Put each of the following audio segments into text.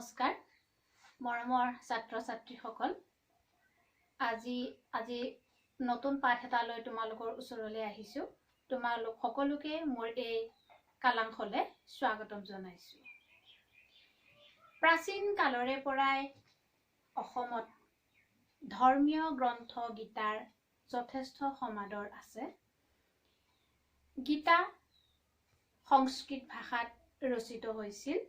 নমস্কাৰ মৰমৰ ছাত্ৰ ছাত্ৰীসকল, আজি আজি নতুন পাঠ এটা লৈ তোমালোকৰ ওচৰলৈ আহিছোঁ। তোমালোক সকলোকে মোৰ এই কালাংশলৈ স্বাগতম জনাইছোঁ। প্ৰাচীন কালৰে পৰাই অসমত ধৰ্মীয় গ্ৰন্থ গীতাৰ যথেষ্ট সমাদৰ আছে। গীতা সংস্কৃত ভাষাত ৰচিত হৈছিল।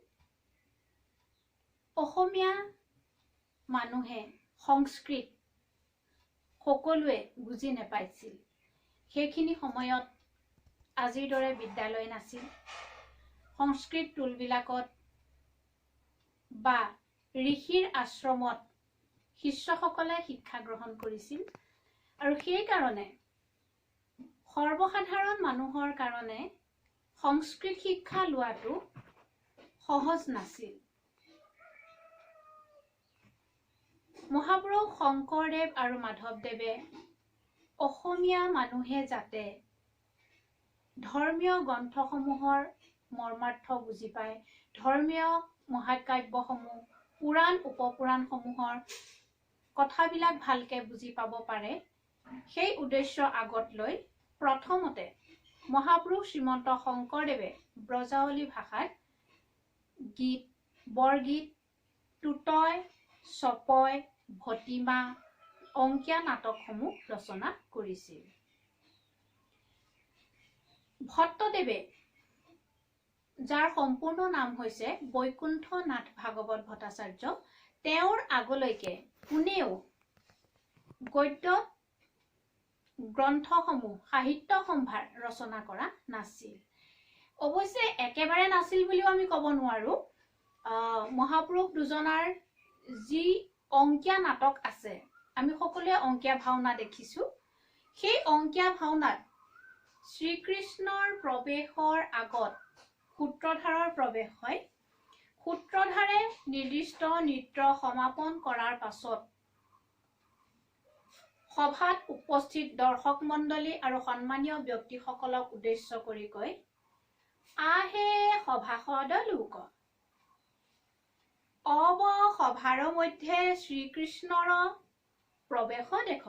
অসমীয়া মানুহে সংস্কৃত সকলোৱে বুজি নাপাইছিল। সেইখিনি সময়ত আজিৰ দৰে বিদ্যালয় নাছিল। সংস্কৃত টোলবিলাকত বা ঋষিৰ আশ্ৰমত শিষ্যসকলে শিক্ষা গ্ৰহণ কৰিছিল আৰু সেইকাৰণে সৰ্বসাধাৰণ মানুহৰ কাৰণে সংস্কৃত শিক্ষা লোৱাটো সহজ নাছিল। মহাপুৰুষ শংকৰদেৱ আৰু মাধৱদেৱে অসমীয়া মানুহে যাতে ধৰ্মীয় গ্ৰন্থসমূহৰ মৰ্মাৰ্থ বুজি পায়, ধৰ্মীয় মহাকাব্যসমূহ, পুৰাণ উপপুৰাণসমূহৰ কথাবিলাক ভালকে বুজি পাব পাৰে, সেই উদ্দেশ্য আগত লৈ প্ৰথমতে মহাপুৰুষ শ্ৰীমন্ত শংকৰদেৱে ব্ৰজাৱলী ভাষাত গীত, বৰগীত, টুটয়, চপয়, ভটিমা, অংকীয়া নাটকসমূহ ৰচনা কৰিছিল। ভট্টদেৱে, যাৰ সম্পূৰ্ণ নাম হৈছে বৈকুণ্ঠ নাথ ভাগৱত ভট্টাচাৰ্য, তেওঁৰ আগলৈকে কোনেও গদ্যত গ্ৰন্থসমূহ, সাহিত্য সম্ভাৰ ৰচনা কৰা নাছিল। অৱশ্যে একেবাৰে নাছিল বুলিও আমি ক'ব নোৱাৰো। মহাপুৰুষ দুজনাৰ যি অংকীয়া নাটক আছে, আমি সকলোৱে অংকীয়া ভাওনা দেখিছো। সেই অংকীয়া ভাওনাত শ্ৰীকৃষ্ণৰ প্ৰৱেশৰ আগত সূত্ৰধাৰৰ প্ৰৱেশ হয়। সূত্ৰধাৰে নিৰ্দিষ্ট নৃত্য সমাপন কৰাৰ পাছত সভাত উপস্থিত দৰ্শক মণ্ডলী আৰু সন্মানীয় ব্যক্তিসকলক উদ্দেশ্য কৰি কয়, আহে সভাসদ লোক, অব সভাৰ মধ্যে শ্ৰীকৃষ্ণৰ প্ৰৱেশ দেখ।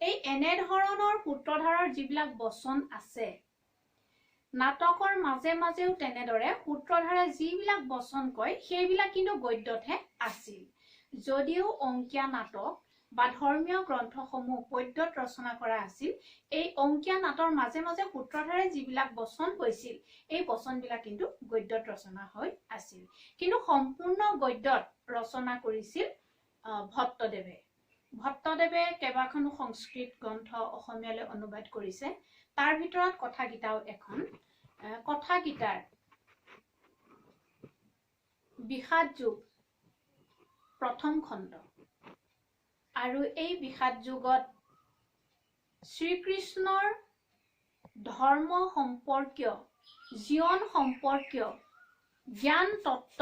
এই এনেধৰণৰ সূত্ৰধাৰৰ যিবিলাক বচন আছে, নাটকৰ মাজে মাজেও তেনেদৰে সূত্ৰধাৰে যিবিলাক বচন কয় সেইবিলাক কিন্তু গদ্যতহে আছিল। যদিও অংকীয়া নাটক বা ধৰ্মীয় গ্ৰন্থসমূহ পদ্যত ৰচনা কৰা আছিল, এই অংকীয়া নাটৰ মাজে মাজে সূত্ৰধাৰে যিবিলাক বচন কৈছিল এই বচনবিলাক কিন্তু গদ্যত ৰচনা হৈ আছিল। কিন্তু সম্পূৰ্ণ গদ্যত ৰচনা কৰিছিল ভট্টদেৱে। ভট্টদেৱে কেইবাখনো সংস্কৃত গ্ৰন্থ অসমীয়ালৈ অনুবাদ কৰিছে। তাৰ ভিতৰত কথাগীতাও এখন। কথাগীতাৰ বিষাদ যুগ প্ৰথম খণ্ড, আৰু এই বিষাদ যুগত শ্ৰীকৃষ্ণৰ ধৰ্ম সম্পৰ্কীয়, জীৱন সম্পৰ্কীয় জ্ঞান তত্ত্ব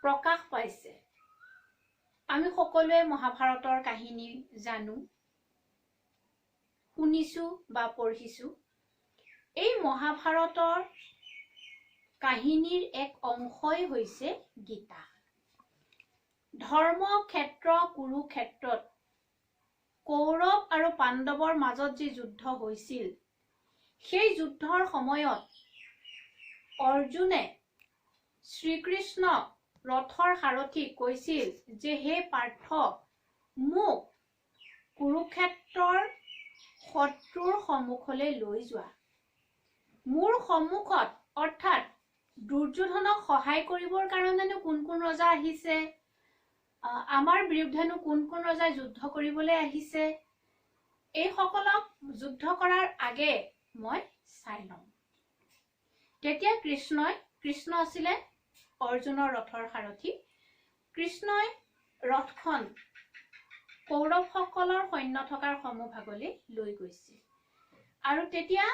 প্ৰকাশ পাইছে। আমি সকলোৱে মহাভাৰতৰ কাহিনী জানো, শুনিছো বা পঢ়িছো। এই মহাভাৰতৰ কাহিনীৰ এক অংশই হৈছে গীতা। ধৰ্মক্ষেত্ৰ কুৰুক্ষেত্ৰত কৌৰৱ আৰু পাণ্ডৱৰ মাজত যি যুদ্ধ হৈছিল, সেই যুদ্ধৰ সময়ত অৰ্জুনে শ্ৰীকৃষ্ণ ৰথৰ সাৰথিক কৈছিল যে, হে পাৰ্থ, মোক কুৰুক্ষেত্ৰৰ শত্ৰুৰ সন্মুখলৈ লৈ যোৱা। মোৰ সন্মুখত অৰ্থাৎ দুৰ্যোধনক সহায় কৰিবৰ কাৰণেনো কোন কোন ৰজা আহিছে, আমাৰ বিৰুদ্ধেনো কোন কোন ৰজাই যুদ্ধ কৰিবলৈ আহিছে, এইসকলক যুদ্ধ কৰাৰ আগে মই চাই লওঁ। তেতিয়া কৃষ্ণ আছিলে অৰ্জুনৰ ৰথৰ সাৰথি। কৃষ্ণই ৰথখন কৌৰৱসকলৰ সৈন্য থকাৰ সমভাগলৈ লৈ গৈছিল। আৰু তেতিয়া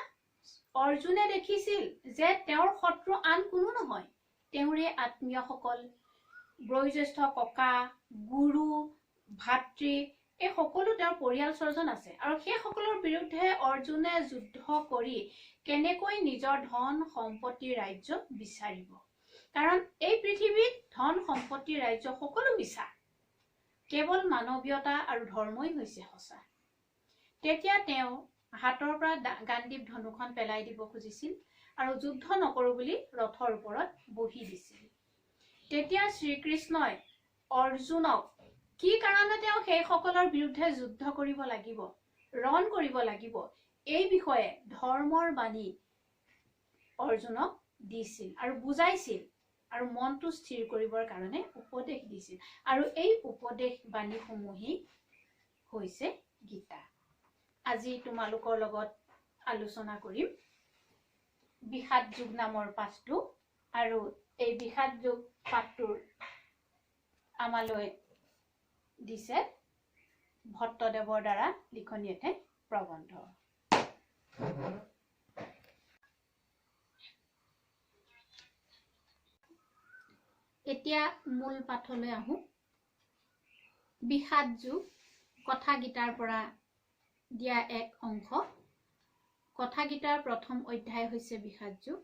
অৰ্জুনে দেখিছিল যে তেওঁৰ শত্ৰু আন কোনো নহয়, তেওঁৰে আত্মীয়সকল, বয়োজ্যেষ্ঠ ককা, গুৰু, ভাতৃ, এই সকলো তেওঁৰ পৰিয়াল স্বজন আছে। আৰু সেই সকলৰ বিৰুদ্ধে অৰ্জুনে যুদ্ধ কৰি কেনেকৈ নিজৰ ধন সম্পত্তি ৰাজ্য বিচাৰিব? কাৰণ এই পৃথিৱীত ধন সম্পত্তি ৰাজ্য সকলো মিছা, কেৱল মানৱীয়তা আৰু ধৰ্মই হৈছে সঁচা। তেতিয়া তেওঁ হাতৰ পৰা গাণ্ডীৱ ধনুখন পেলাই দিব খুজিছিল আৰু যুদ্ধ নকৰো বুলি ৰথৰ ওপৰত বহি দিছিল। তেতিয়া শ্ৰীকৃষ্ণই অৰ্জুনক কি কাৰণে তেওঁ সেইসকলৰ বিৰুদ্ধে যুদ্ধ কৰিব লাগিব, ৰণ কৰিব লাগিব, এই বিষয়ে ধৰ্মৰ বাণী অৰ্জুনক দিছিল আৰু বুজাইছিল আৰু মনটো স্থিৰ কৰিবৰ কাৰণে উপদেশ দিছিল। আৰু এই উপদেশ বাণীসমূহেই হৈছে গীতা। আজি তোমালোকৰ লগত আলোচনা কৰিম বিষাদ যুগ নামৰ পাঠটো, আৰু এই বিষাদ যুগ পাঠটোৰ আমালৈ দিছে ভট্টদেৱৰ দ্বাৰা লিখনি এটি প্ৰবন্ধ। এতিয়া মূল পাঠলৈ আহোঁ। বিষাদ যুগ কথা গীতাৰ পৰা দিয়া এক অংশ। কথা গীতাৰ প্ৰথম অধ্যায় হৈছে বিষাদ যুগ।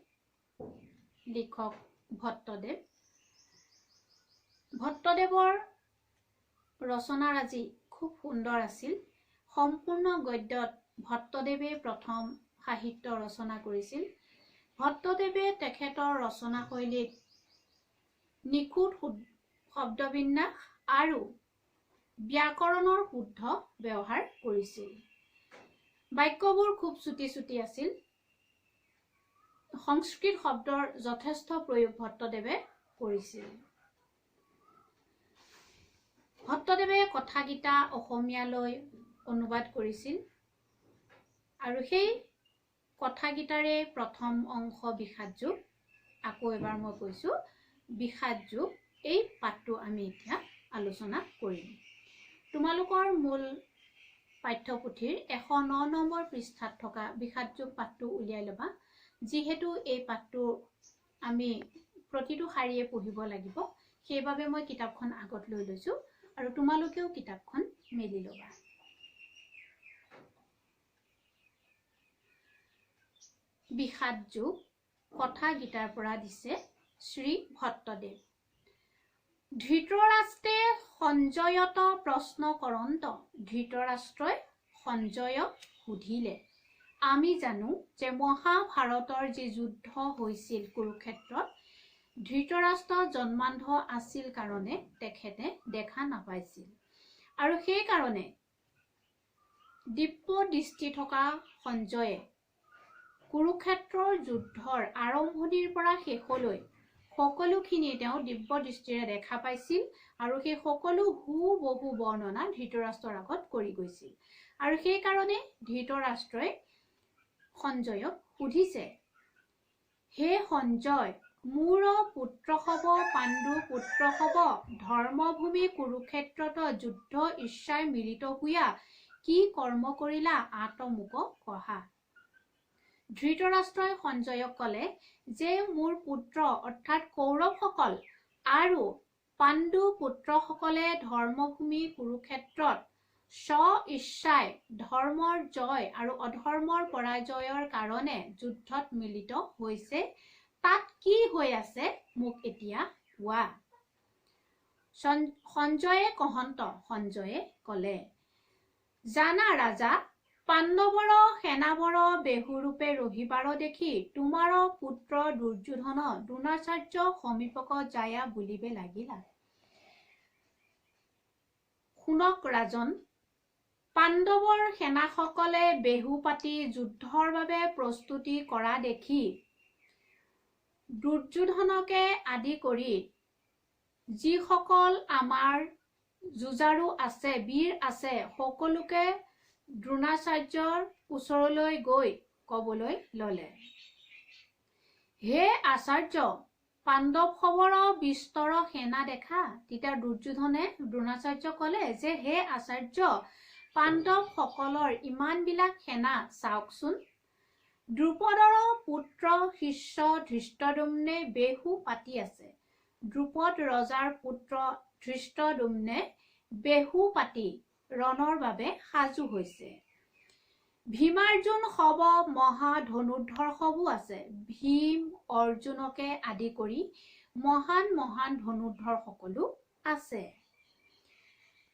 লিখক ভট্টদেৱ। ভট্টদেৱৰ ৰচনাৰাজি খুব সুন্দৰ আছিল। সম্পূৰ্ণ গদ্যত ভট্টদেৱে প্ৰথম সাহিত্য ৰচনা কৰিছিল। ভট্টদেৱে তেখেতৰ ৰচনা শৈলীত নিখুঁত শব্দবিন্যাস আৰু ব্যাকৰণৰ শুদ্ধ ব্যৱহাৰ কৰিছিল। বাক্যবোৰ খুব চুটি চুটি আছিল। সংস্কৃত শব্দৰ যথেষ্ট প্ৰয়োগ ভট্টদেৱে কৰিছিল। ভট্টদেৱে কথা গীতা অসমীয়ালৈ অনুবাদ কৰিছিল আৰু সেই কথা গীতাৰে প্ৰথম অংশ বিষাদ যুগ, আকৌ এবাৰ মই কৈছোঁ বিষাদ যুগ, এই পাঠটো আমি এতিয়া আলোচনা কৰিম। তোমালোকৰ মূল পাঠ্যপুথিৰ 109 নম্বৰ পৃষ্ঠাত থকা বিষাদ যুগ পাঠটো উলিয়াই ল'বা। যিহেতু এই পাঠটো আমি প্ৰতিটো শাৰীয়ে পঢ়িব লাগিব, সেইবাবে মই কিতাপখন আগত লৈ লৈছোঁ আৰু তোমালোকেও কিতাপখন মেলি ল'বা। বিষাদ যুগ কথা গীতাৰ পৰা দিছে শ্ৰী ভট্টদেৱ। ধৃতৰাষ্ট্ৰে সঞ্জয়ত প্ৰশ্ন কৰন্ত। ধৃতৰাষ্ট্ৰই সঞ্জয়ক সুধিলে। আমি জানো যে মহাভাৰতৰ যি যুদ্ধ হৈছিল কুৰুক্ষেত্ৰত, ধৃতৰাষ্ট্ৰ জন্মান্ধ আছিল কাৰণে তেখেতে দেখা নাপাইছিল আৰু সেইকাৰণে দিব্য দৃষ্টি থকা সঞ্জয়ে কুৰুক্ষেত্ৰৰ যুদ্ধৰ আৰম্ভণিৰ পৰা শেষলৈ সকলোখিনি তেওঁ দিব্য দৃষ্টিৰে দেখা পাইছিল আৰু সেই সকলো হুবহু বৰ্ণনা ধৃতৰাষ্ট্ৰৰ আগত কৰি গৈছিল। আৰু সেইকাৰণে ধৃতৰাষ্ট্ৰই সঞ্জয়ক সুধিছে, হে সঞ্জয়, মোৰ পুত্ৰসৱ পাণ্ডু পুত্ৰসৱ ধৰ্মভূমি কুৰুক্ষেত্ৰত যুদ্ধ ইচ্ছাই মিলিত হুয়া কি কৰ্ম কৰিলা আতমোক কহা। ধৃতৰাষ্ট্ৰই সঞ্জয়ক ক'লে যে মোৰ পুত্ৰ অৰ্থাৎ কৌৰৱসকল আৰু পাণ্ডু পুত্ৰসকলে ধৰ্মভূমি কুৰুক্ষেত্ৰত স্ব ইচ্ছাই ধৰ্মৰ জয় আৰু অধৰ্মৰ পৰাজয়ৰ কাৰণে যুদ্ধত মিলিত হৈছে, তাত কি হৈ আছে মোক এতিয়া কোৱা। সঞ্জয়ে কহন্ত, সঞ্জয়ে ক'লে, জানা ৰাজা, পাণ্ডৱৰ সেনাবৰ বেহুৰূপে ৰহিবাৰ দেখি তোমাৰ পুত্ৰ দুৰ্যোধন দ্ৰোণাচাৰ্য সমীপক যায়া বুলিবে লাগিলা। শুনক ৰাজন, পাণ্ডৱৰ সেনাসকলে বেহু পাতি যুদ্ধৰ বাবে প্ৰস্তুতি কৰা দেখি দুৰ্যোধনকে আদি কৰি যিসকল আমাৰ যুঁজাৰু আছে, বীৰ আছে, সকলোকে দ্ৰোণাচাৰ্যৰ ওচৰলৈ গৈ কবলৈ ললে, হে আচাৰ্য, পাণ্ডৱসৱৰ বিস্তৰ সেনা দেখা। তেতিয়া দুৰ্যোধনে দ্ৰোণাচাৰ্য কলে যে হে আচাৰ্য, পাণ্ডৱসকলৰ ইমানবিলাক সেনা চাওকচোন। দ্ৰুপদৰ পুত্ৰ শিষ্য ধৃষ্টদ্যুম্নে বেহু পাতি আছে। দ্ৰুপদ ৰজাৰ পুত্ৰ ধৃষ্টদ্যুম্নে বেহু পাতি ৰণৰ বাবে সাজু হৈছে। ভীমাৰ্জুন সৱ মহা ধনুৰ্ধৰ সৱো আছে। ভীম অৰ্জুনকে আদি কৰি মহান মহান ধনুৰ্ধৰ সকলো আছে।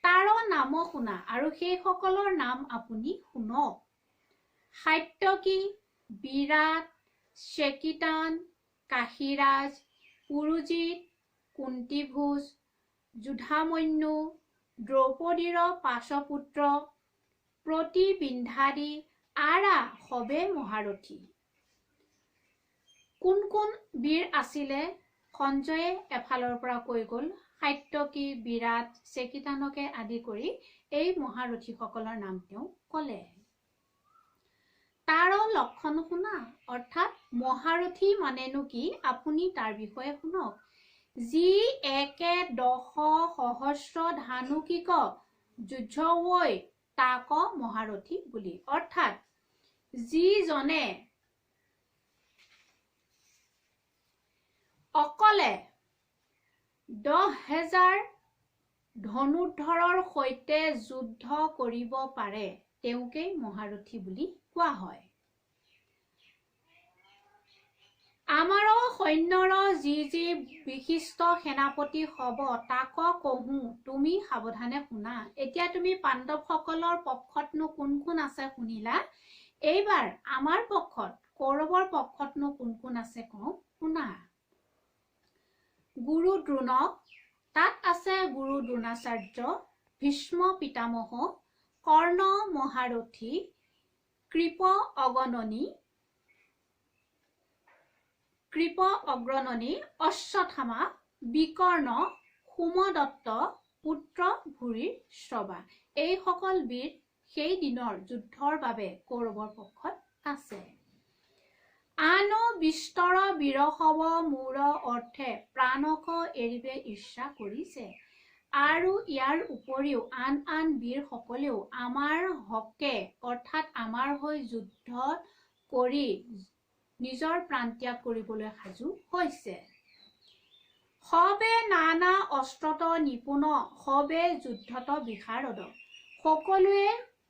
তাৰ নাম শুনা, আৰু সেইসকলৰ নাম আপুনি শুনক। সাত্যকী, বিৰাট, চেকিতান, কাশীৰাজ, পুৰুজিত, কুন্তিভোজ, যুধামন্যু, দ্ৰৌপদীৰ পাশপুত্ৰ, প্ৰতিবিন্ধাদি আৰা সবে মহাৰথী। কোন কোন বীৰ আছিলে সঞ্জয়ে এফালৰ পৰা কৈ গ'ল। সাত্যকী, বিৰাট, চেকিতানকে আদি কৰি এই মহাৰথীসকলৰ নাম তেওঁ ক'লে। তাৰ লক্ষণ শুনা, অৰ্থাৎ মহাৰথী মানেনো কি আপুনি তাৰ বিষয়ে শুনক। যি একে দশ সহস্ৰ ধানুকিক যুঁজৱৈ তাক মহাৰথী বুলি। অৰ্থাৎ যিজনে অকলে 10,000 ধনুৰ্ধৰৰ সৈতে যুদ্ধ কৰিব পাৰে তেওঁকেই মহাৰথী বুলি কোৱা হয়। আমাৰ সৈন্যৰ যি যি বিশিষ্ট সেনাপতি হব তাক কহো, তুমি সাৱধানে শুনা। এতিয়া তুমি পাণ্ডৱসকলৰ পক্ষতনো কোন কোন আছে শুনিলা, এইবাৰ আমাৰ পক্ষত কৌৰৱৰ পক্ষতনো কোন কোন আছে কওঁ শুনা। গুৰু দ্ৰোণ, তাত আছে গুৰু দ্ৰোণাচাৰ্য, ভীষ্ম পিতামহ, কৰ্ণ মহাৰথী, কৃপ অগণনী, কৃপ অগ্ৰণনী, অশ্বত্থামা, বিকৰ্ণ, সোমদত্ত, পুত্ৰ ভূৰিশ্ৰৱা। এইসকল বীৰ সেই দিনৰ যুদ্ধৰ বাবে কৌৰৱৰ পক্ষত আছে। আনো বিস্তৰ বীৰসৱ মোৰ অৰ্থে প্ৰাণক এৰিবে ইচ্ছা কৰিছে। আৰু ইয়াৰ উপৰিও আন আন বীৰসকলেও আমাৰ হকে, অৰ্থাৎ আমাৰ হৈ যুদ্ধ কৰি নিজৰ প্ৰাণ ত্যাগ কৰিবলৈ সাজু হৈছে। সবে নানা অস্ত্ৰত নিপুণ, সবে যুদ্ধত বিশাৰদ। সকলোৱে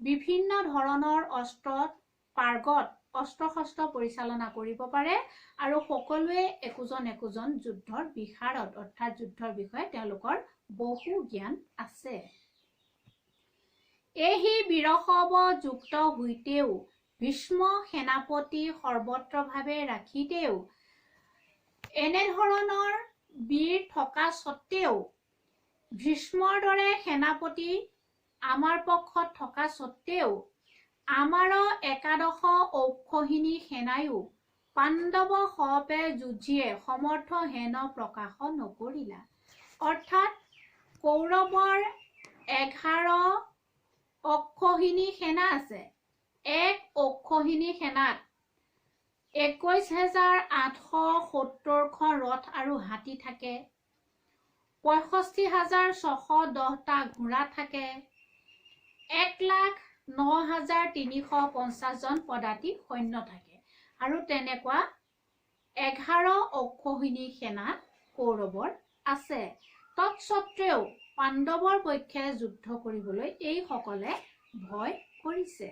বিভিন্ন ধৰণৰ অস্ত্ৰত পাৰ্গত, অস্ত্ৰ শস্ত্ৰ পৰিচালনা কৰিব পাৰে আৰু সকলোৱে একোজন একোজন যুদ্ধৰ বিশাৰদ, অৰ্থাৎ যুদ্ধৰ বিষয়ে তেওঁলোকৰ বহু জ্ঞান আছে। এহি বীৰসৱ যুক্ত হইতেও ভীষ্ম সেনাপতি সৰ্বত্ৰভাৱে ৰাখিতেও, এনেধৰণৰ বীৰ থকা স্বত্তেও, ভীষ্মৰ দৰে সেনাপতি আমাৰ পক্ষত থকা স্বত্তেও আমাৰ একাদশ ঔষহিনী সেনায়ো পাণ্ডৱ সপে যুঁজিয়ে সমৰ্থ হেন প্ৰকাশ নকৰিলা। অৰ্থাৎ কৌৰৱৰ 11 অক্ষহিনী সেনা আছে। এক অক্ষহিনী সেনাত 21,870খন ৰথ আৰু হাতী থাকে, 65,610টা ঘোঁৰা থাকে, 1,09,350 জন পদাতিক সৈন্য থাকে আৰু তেনেকুৱা 11 অক্ষহিনী সেনা কৌৰৱৰ আছে। তৎসত্বেও পাণ্ডৱৰ পক্ষে যুদ্ধ কৰিবলৈ এইসকলে ভয় কৰিছে।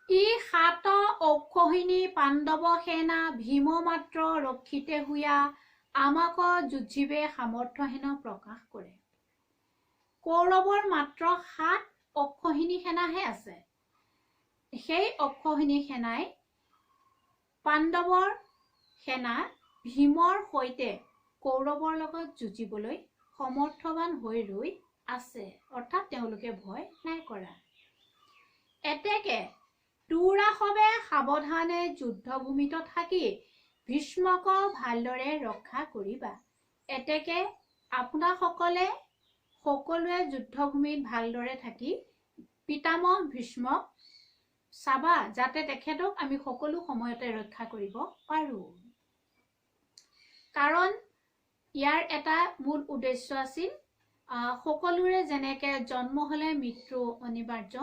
ই সাত অক্ষহিনী পাণ্ডৱ সেনা ভীম মাত্ৰ ৰক্ষিতে হুয়া আমাক যুঁজিবে সামৰ্থ্যহীন প্ৰকাশ কৰে। কৌৰৱৰ মাত্ৰ 7 অক্ষহিনী সেনাহে আছে। সেই অক্ষহিনী সেনাই পাণ্ডৱৰ সেনা ভীমৰ সৈতে কৌৰৱৰ লগত যুঁজিবলৈ সমৰ্থবান হৈ ৰৈ আছে, অৰ্থাৎ তেওঁলোকে ভয় নাই কৰা। এতেকে তোৰাসবে সাৱধানে যুদ্ধভূমিত থাকি ভীষ্মক ভালদৰে ৰক্ষা কৰিবা। এতেকে আপোনাসকলে সকলোৱে যুদ্ধভূমিত ভালদৰে থাকি পিতামহ ভীষ্মক চাবা, যাতে তেখেতক আমি সকলো সময়তে ৰক্ষা কৰিব পাৰোঁ। কাৰণ ইয়াৰ এটা মূল উদ্দেশ্য আছিল, সকলোৰে যেনেকে জন্ম হলে মৃত্যু অনিবাৰ্য,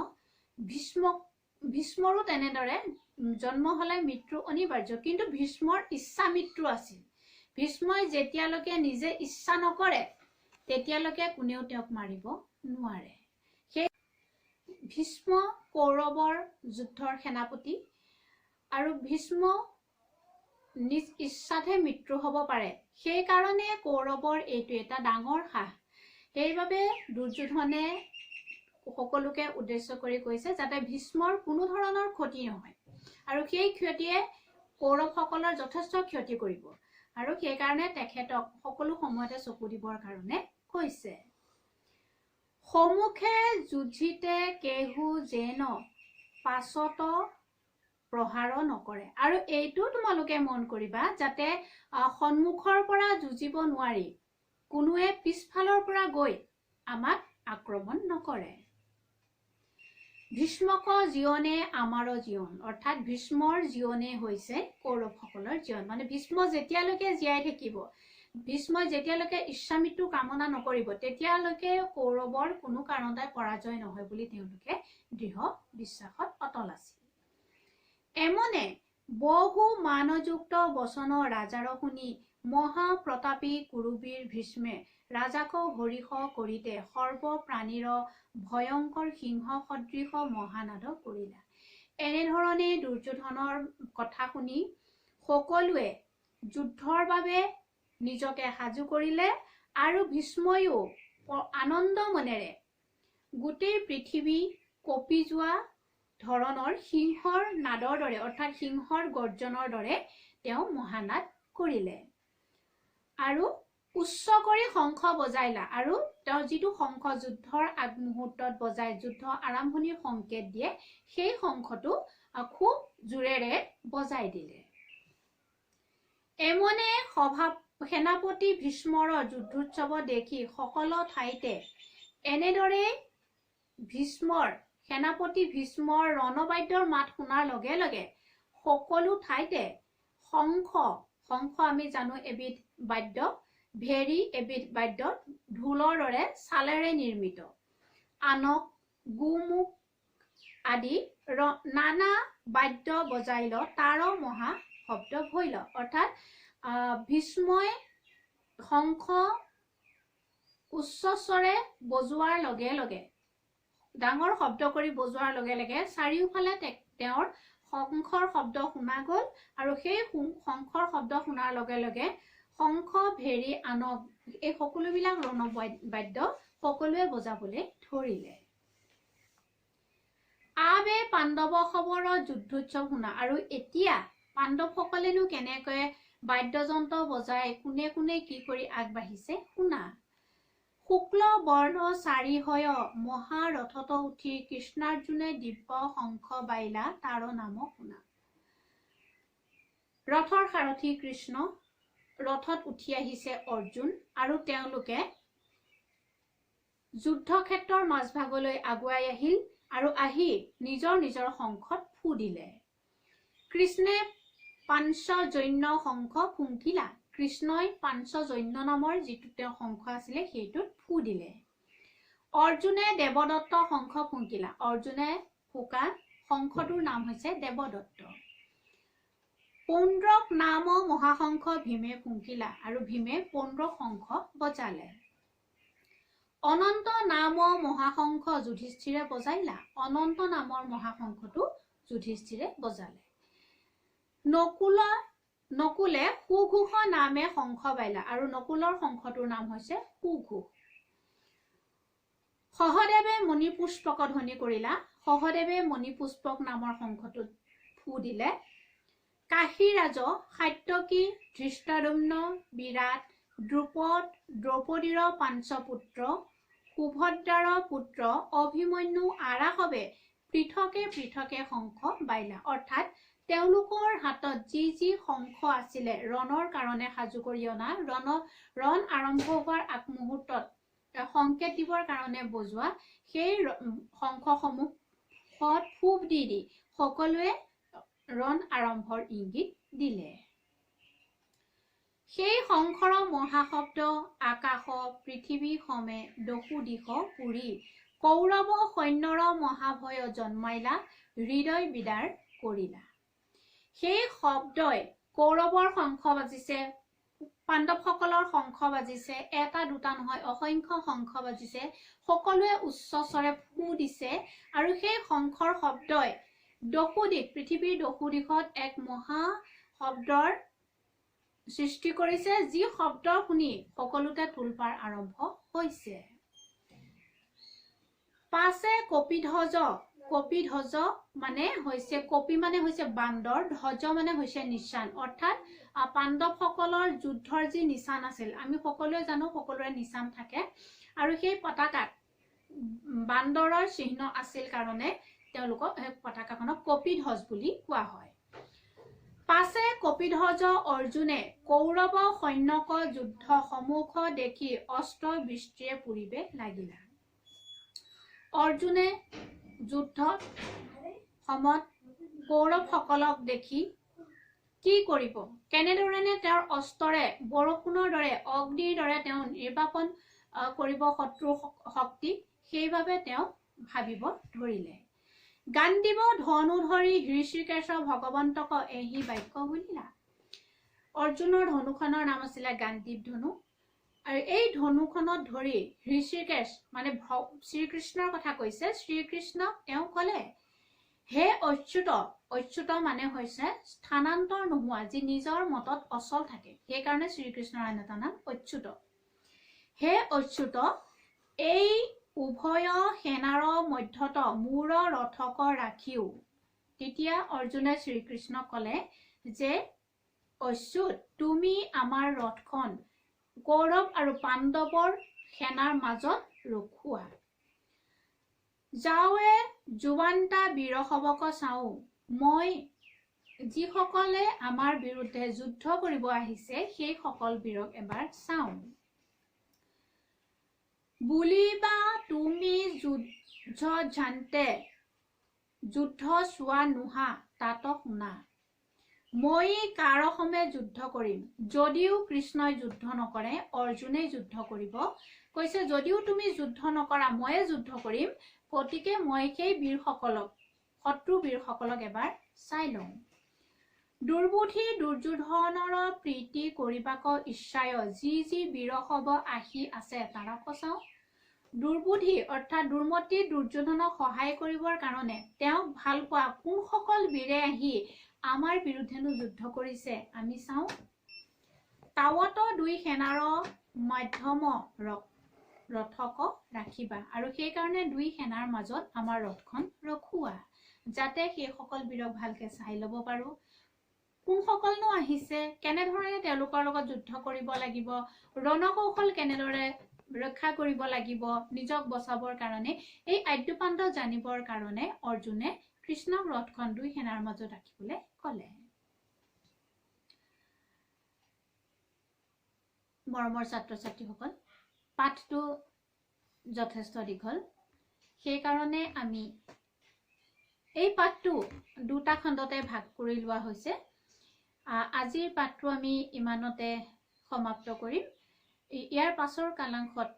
ভীষ্মৰো তেনেদৰে জন্ম হলে মৃত্যু অনিবাৰ্য, কিন্তু ভীষ্মৰ ইচ্ছা মৃত্যু আছিল। ভীষ্মই যেতিয়ালৈকে নিজে ইচ্ছা নকৰে তেতিয়ালৈকে কোনেও তেওঁক মাৰিব নোৱাৰে। সেই ভীষ্ম কৌৰৱৰ যুদ্ধৰ সেনাপতি আৰু ভীষ্ম নিজ ইচ্ছাতহে মৃত্যু হ'ব পাৰে। সেইকাৰণে কৌৰৱৰ এইটো এটা ডাঙৰ সাহ। সেইবাবে দুৰ্যোধনে সকলোকে উদ্দেশ্য কৰি কৈছে যাতে ভীষ্মৰ কোনো ধৰণৰ ক্ষতি নহয়, আৰু সেই ক্ষতিয়ে কৌৰৱসকলৰ যথেষ্ট ক্ষতি কৰিব, আৰু সেইকাৰণে তেখেতক সকলো সময়তে চকু দিবৰ কাৰণে কৈছে। সমুখে যুঁজিতে কেহু যেন পাছত প্ৰহাৰ নকৰে। আৰু এইটো তোমালোকে মন কৰিবা যাতে সন্মুখৰ পৰা যুঁজিব নোৱাৰি কোনোৱে পিছফালৰ পৰা গৈ আমাক আক্ৰমণ নকৰে। ভীষ্মক জীৱনে আমাৰ জীৱন, অৰ্থাৎ ভীষ্মৰ জীৱনে হৈছে কৌৰৱসকলৰ জীৱন। মানে ভীষ্ম যেতিয়ালৈকে জীয়াই থাকিব, ভীষ্মই যেতিয়ালৈকে ইচ্ছা মৃত্যু কামনা নকৰিব, তেতিয়ালৈকে কৌৰৱৰ কোনো কাৰণতে পৰাজয় নহয় বুলি তেওঁলোকে দৃঢ় বিশ্বাসত অটল আছিল। এমনে বহু মানযুক্ত বচন ৰাজাৰ শুনি মহাপ্ৰতাপী কুৰুবীৰ ভীষ্মে ৰাজাক হৰিষ কৰিতে সৰ্ব প্ৰাণীৰ ভয়ংকৰ সিংহ সদৃশ মহানাদ কৰিলা। এনেধৰণে দুৰ্যোধনৰ কথা শুনি সকলোৱে যুদ্ধৰ বাবে নিজকে সাজু কৰিলে, আৰু ভীষ্ময়ো আনন্দ মনেৰে গোটেই পৃথিৱী কঁপি যোৱা ধৰণৰ সিংহৰ নাদৰ দৰে, অৰ্থাৎ সিংহৰ গৰ্জনৰ দৰে তেওঁ মহানাদ কৰিলে আৰু উচ্চ কৰি শংখ বজাইলা। আৰু তেওঁ যিটো শংখ যুদ্ধৰ আগমুহূৰ্তত বজাই যুদ্ধ আৰম্ভণিৰ সংকেত দিয়ে, সেই শংখটো খুব জোৰেৰে বজাই দিলে। এমনে সভা সেনাপতি ভীষ্মৰ যুদ্ধোৎসৱ দেখি সকলো ঠাইতে এনেদৰে ভীষ্মৰ সেনাপতি ভীষ্মৰ ৰণবাদ্যৰ মাত শুনাৰ লগে লগে সকলো ঠাইতে শংখ, শংখ আমি জানো এবিধ বাদ্য, ভেৰী এবিধ বাদ্য, ঢোলৰ দৰে ছালেৰে নিৰ্মিত, আনক গোমুখ আদি নানা বাদ্য বজাইল, তাৰ মহা শব্দ ভৈল। অৰ্থাৎ ভীষ্মই শংখ উচ্চস্বৰে বজোৱাৰ লগে লগে, ডাঙৰ শব্দ কৰি বজোৱাৰ লগে লগে চাৰিওফালে তেওঁৰ শংখৰ শব্দ শুনা গ'ল, আৰু সেই শংখৰ শব্দ শুনাৰ লগে লগে শংখ, ভেৰী, আনক এই সকলোবিলাক ৰণবাদ্য সকলোৱে বজাবলৈ ধৰিলে। আবে পাণ্ডৱ সৱৰ যুদ্ধোৎসৱ শুনা। আৰু এতিয়া পাণ্ডৱসকলেনো কেনেকৈ বাদ্যযন্ত্ৰ বজাই কোনে কোনে কি কৰি আগবাঢ়িছে শুনা। শুক্ল বৰ্ণ চাৰি হয় মহাৰথত উঠি কৃষ্ণাৰ্জুনে দিব্য শংখ বাইলা, তাৰ নাম শুনা। ৰথৰ সাৰথি কৃষ্ণ, ৰথত উঠি আহিছে অৰ্জুন, আৰু তেওঁলোকে যুদ্ধক্ষেত্ৰৰ মাজভাগলৈ আগুৱাই আহিল আৰু আহি নিজৰ নিজৰ শংখত ফু দিলে। কৃষ্ণে পাঞ্চজন্য শংখ ফুংকিলা। কৃষ্ণই পাঞ্চজন্য নামৰ যিটো তেওঁৰ শংখ আছিলে সেইটোত ফু দিলে। অৰ্জুনে দেৱদত্ত শংখ ফুংকিলা। অৰ্জুনে ফুকা শংখটোৰ নাম হৈছে দেৱদত্ত। পৌণ্ড্ৰক নাম মহাশংখ ভীমে ফুংকিলা, আৰু ভীমে পৌণ্ড্ৰক শংখ বজালে। অনন্ত নাম মহাশংখ যুধিষ্ঠিৰে বজাইলা। অনন্ত নামৰ মহাশংখটো যুধিষ্ঠিৰে বজালে। নকুলে সুঘোষ নামে শংখ বাইলা, আৰু নকুলৰ শংখটোৰ নাম হৈছে সুঘোষ। সহদেৱে মণিপুষ্পক ধ্বনি কৰিলা। সহদেৱে মণিপুষ্পক নামৰ শংখটোত ফু দিলে। কাশীৰাজ, সাত্যকী, ধৃষ্টদ্যুম্ন, বিৰাট, দ্ৰুপদ, দ্ৰৌপদীৰ পাঞ্চপুত্ৰ, সুভদ্ৰাৰ পুত্ৰ অভিমন্যু আৰাসৱে পৃথকে পৃথকে শংখ বাইলা। অৰ্থাৎ তেওঁলোকৰ হাতত যি যি শংখ আছিলে ৰণৰ কাৰণে সাজু কৰি অনা, ৰণ আৰম্ভ হোৱাৰ আগমুহূৰ্তত সংকেত দিবৰ কাৰণে বজোৱা সেই শংখসমূহত ফুক দি দি সকলোৱে ৰণ আৰম্ভৰ ইংগিত দিলে। সেই শংখৰ মহাশব্দ আকাশ পৃথিৱী সমে দশো দিশ পুৰি কৌৰৱ সৈন্যৰ মহাভয় জন্মাইলা, হৃদয় বিদাৰ কৰিলা। সেই শব্দই কৌৰৱৰ শংখ বাজিছে, পাণ্ডৱসকলৰ শংখ বাজিছে, এটা দুটা নহয় অসংখ্য শংখ বাজিছে, সকলোৱে উচ্চস্বৰে ফু দিছে, আৰু সেই শংখৰ শব্দই দশো দিশ, পৃথিৱীৰ দশো দিশত এক মহা শব্দৰ সৃষ্টি কৰিছে, যি শব্দ শুনি সকলোতে তোলপাৰ আৰম্ভ হৈছে। পাছে কপিধ্বজ, কপিধ্বজ মানে হৈছে, কপি মানে হৈছে বান্দৰ, ধ্বজ মানে হৈছে নিচান, অৰ্থাৎ পাণ্ডৱসকলৰ যুদ্ধৰ যি নিচান আছিল, আমি সকলোৱে জানো সকলোৰে নিচান থাকে, আৰু সেই পতাকাত বান্দৰৰ চিহ্ন আছিল কাৰণে তেওঁলোকক সেই পতাকাখনক কপিধ্বজ বুলি কোৱা হয়। পাছে কপিধ্বজ অৰ্জুনে কৌৰৱ সৈন্যক যুদ্ধ সম্মুখ দেখি অস্ত্ৰ বৃষ্টিৰে পুৰিবে লাগিলা। অৰ্জুনে যুদ্ধত সময়ত কৌৰৱসকলক দেখি কি কৰিব, কেনেধৰণে তেওঁৰ অস্ত্ৰৰে বৰষুণৰ দৰে অগ্নিৰ দৰে তেওঁ নিৰ্বাপন কৰিব শত্ৰু শক্তি, সেইবাবে তেওঁ ভাবিব ধৰিলে। গান্দিব ধনু ধৰি হৃষিকেশ ভগৱন্তক এহি বাক্য বুলিলা। অৰ্জুনৰ ধনুখনৰ নাম আছিলে গান্দিব ধনু, আৰু এই ধনুখনত ধৰি হৃষিকেশ মানে শ্ৰীকৃষ্ণৰ কথা কৈছে, শ্ৰীকৃষ্ণক তেওঁ ক'লে, হে অচ্যুত, অচ্যুত মানে হৈছে স্থানান্তৰ নোহোৱা, যি নিজৰ মতত অচল থাকে, সেইকাৰণে শ্ৰীকৃষ্ণৰ আন এটা নাম অচ্যুত। হে অচ্যুত, এই উভয় সেনাৰ মধ্যত মোৰ ৰথক ৰাখিও। তেতিয়া অৰ্জুনে শ্ৰীকৃষ্ণক ক'লে যে অচ্যুত, তুমি আমাৰ ৰথখন কৌৰৱ আৰু পাণ্ডৱৰ সেনাৰ মাজত ৰখোৱা। যাওৱে জোৱান্তা বীৰসবক চাওঁ, মই যিসকলে আমাৰ বিৰুদ্ধে যুদ্ধ কৰিব আহিছে সেইসকল বীৰক এবাৰ চাওঁ। বুলিবা তুমি যুদ্ধ ঝান্তে, যুদ্ধ চোৱা নোহা তাত শুনা, মই কাৰ সমে যুদ্ধ কৰিম, যদিও কৃষ্ণই যুদ্ধ নকৰে অৰ্জুনে যুদ্ধ কৰিব। কৈছে যদিও তুমি যুদ্ধ নকৰা ময়ে যুদ্ধ কৰিম, গতিকে মই সেই বীৰসকলক, শত্ৰু বীৰসকলক এবাৰ চাই লওঁ। দুৰ্বুদ্ধি দুৰ্যোধনৰ প্ৰীতি কৰিবাক ইচ্ছায়, যি যি বীৰসৱ আহি আছে তাৰাক চাওঁ। দুৰ্বুদ্ধি অৰ্থাৎ দুৰ্মতি দুৰ্যোধনক সহায় কৰিবৰ কাৰণে তেওঁক ভাল পোৱা কোনসকল বীৰে আহি আমাৰ বিৰুদ্ধেনো যুদ্ধ কৰিছে আমি চাওঁ। তাৱত দুই সেনাৰ মাধ্যম ৰথক ৰাখিবা, আৰু সেইকাৰণে দুই সেনাৰ মাজত আমাৰ ৰথখন ৰখোৱা, যাতে সেইসকল বীৰক ভালকে চাই ল'ব পাৰো, কোনসকলনো আহিছে, কেনেধৰণে তেওঁলোকৰ লগত যুদ্ধ কৰিব লাগিব, ৰণকৌশল কেনেদৰে ৰক্ষা কৰিব লাগিব নিজক বচাবৰ কাৰণে, এই আদ্যোপান্ত জানিবৰ কাৰণে অৰ্জুনে কৃষ্ণক ৰথখন দুই সেনাৰ মাজত ৰাখিবলৈ ক'লে। মৰমৰ ছাত্ৰ ছাত্ৰীসকল, পাঠটো যথেষ্ট দীঘল, সেইকাৰণে আমি এই পাঠটো দুটা খণ্ডতে ভাগ কৰি লোৱা হৈছে। আজিৰ পাঠটো আমি ইমানতে সমাপ্ত কৰিম। ইয়াৰ পাছৰ কালাংশত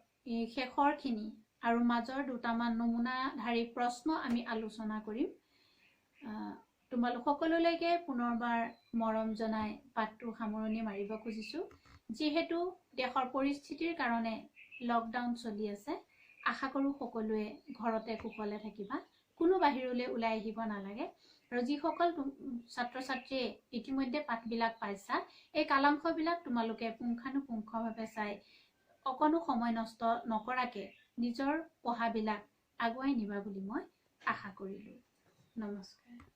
শেষৰখিনি আৰু মাজৰ দুটামান নমুনাধাৰী প্ৰশ্ন আমি আলোচনা কৰিম। তোমালোক সকলোলৈকে পুনৰবাৰ মৰম জনাই পাঠটো সামৰণি মাৰিব খুজিছোঁ। যিহেতু দেশৰ পৰিস্থিতিৰ কাৰণে লকডাউন চলি আছে, আশা কৰোঁ সকলোৱে ঘৰতে কুশলে থাকিবা, কোনো বাহিৰলৈ ওলাই আহিব নালাগে। আৰু যিসকল ছাত্ৰ ছাত্ৰীয়ে ইতিমধ্যে পাঠবিলাক পাইছা, এই কালাংশবিলাক তোমালোকে পুংখানুপুংখভাৱে চাই অকণো সময় নষ্ট নকৰাকে নিজৰ পঢ়াবিলাক আগুৱাই নিবা বুলি মই আশা কৰিলোঁ। নমস্কাৰ।